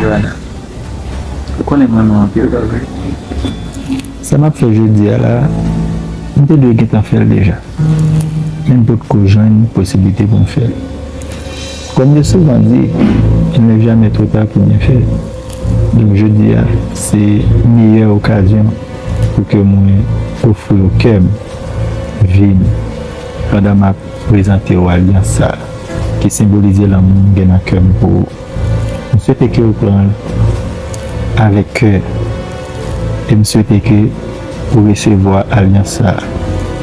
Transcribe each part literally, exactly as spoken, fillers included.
Johanna, ou konnen m renmen w anpil, pa vre? Sa m ap fè jodi a la, m te dwe gentan fè l deja. Men m potko jwenn posiblite pou m fè l. Kòm yo souvan di, il n'est jamais trop tard pou byen fè. Donk jodi a, se meyè okazyon pou ke mwen ofri w kè m, vi m, pandan m ap prezante w alyans sa a, ki senbolize lanmou m gen nan kè m pou ou. M swete ke w pran l avèk kè, e m swete ke ou resevwa alyans sa a.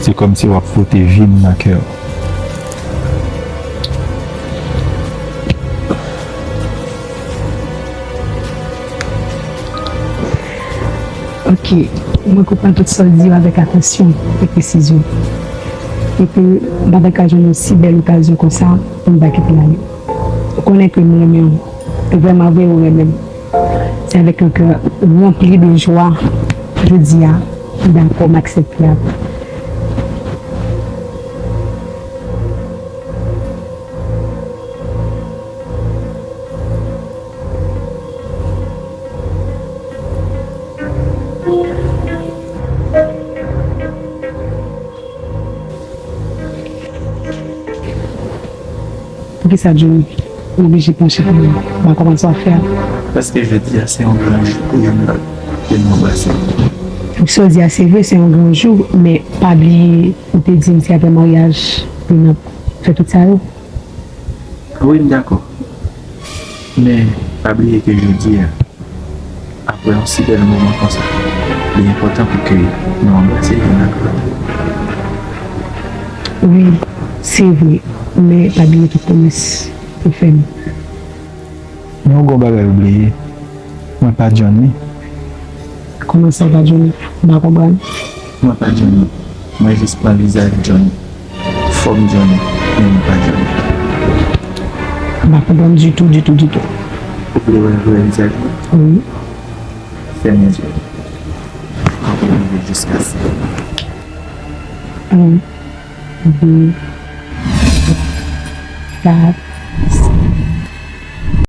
Se kòmsi w ap pote vi m nan kè w. Ok, mwen konprann tout sa w di yo avèk atansyon e presizyon. E ke m pa t ka jwenn yon si bèl okazyon konsa pou m pa kite l ale. Ou konnen ke m renmen w. E vrèman vre, ou renmen m. Se avèk yon kè ranpli de jwa, jodi a, m dakò, m aksepte a. Poukisa Johnny oblije panche pou mwen? M pa konprann sa w ap fè a. Paske jodi a se yon gran jou pou youn lòt ke nou anbrase. Sa w di a se vre, se yon gran jou, men pa bliye ou te di m se apre maryaj pou n ap fè tout sa yo. Wi, m dakò. Men, pa bliye ke jodi a, apre yon si bèl moman konsa, li enpòtan pou ke nou anbrase youn ak lòt. Wi, se vre, men pa bliye tout pwomès ou fè m. Men ou gen yon bagay ou bliye. Mwen pa Johnny. Kòman sa w pa Johnny? M pa konprann. Mwen pa Johnny. Mwen jis pran vizaj Johnny. Fòm Johnny. Men mwen pa Johnny. M pa konprann ditou, ditou, ditou. Ou vle wè vrè vizaj mwen? Wi. Fèmen zye w. Mwen pou rive jiska senk. Yon, de, twa, kat.